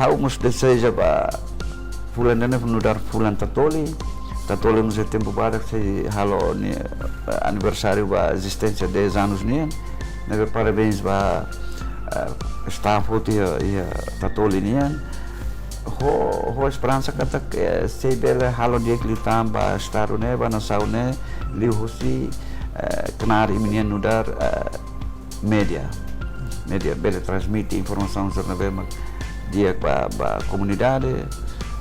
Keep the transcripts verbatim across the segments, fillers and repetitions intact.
Ha'u mós deseja ba fulan ida-ne'e nu'udar fulan Tatoli. Tatoli mós iha tempu badak sei halo nia, eh, aniversáriu ba ezisténsia dez anos nian. Ne'ebé parabéns ba, eh, staff hotu iha, iha Tatoli nian. Ho, ho esperansa katak, eh, sei bele halo di'ak liután ba estadu ne'e, ba nasaun ne'e, liuhusi, eh, knaar imi-nian nu'udar, eh, média. Média bele transmite informasaun sira ne'ebé mak di'ak ba, ba komunidade,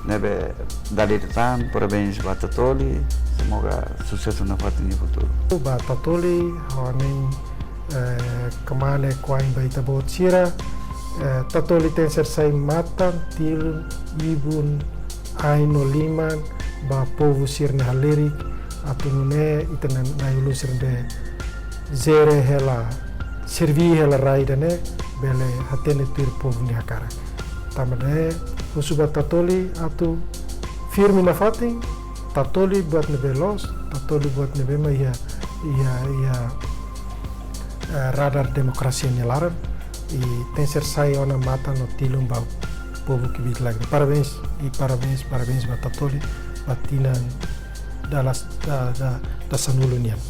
ne'ebé dala ida tan, parabéns ba Tatoli, semoga susesu nafatin iha futuru. Ba Tatoli, ha'u hanoin, eh, kmane kuain ba ita-boot sira, eh, Tatoli tenke ser sai matan, tilun, ibun, ain no liman ba povu sira-nia halerik, atu nune'e ita-nia na'i-ulun sira ne'ebé jere hela, serví hela rai ida-ne'e, bele hatene tuir povu nia hakarak. Tanba ne'e, husu ba Tatoli atu firme nafatin, Tatoli buat ne'ebé loos, Tatoli buat ne'ebé mak iha, iha, iha, eh, radar demokrasia nia laran, i tenke ser sai ona matan no tilun ba povu kbiit-lagri. Parabéns, i parabéns, parabéns ba Tatoli, ba tinan dala, da, da, dasanulu nian.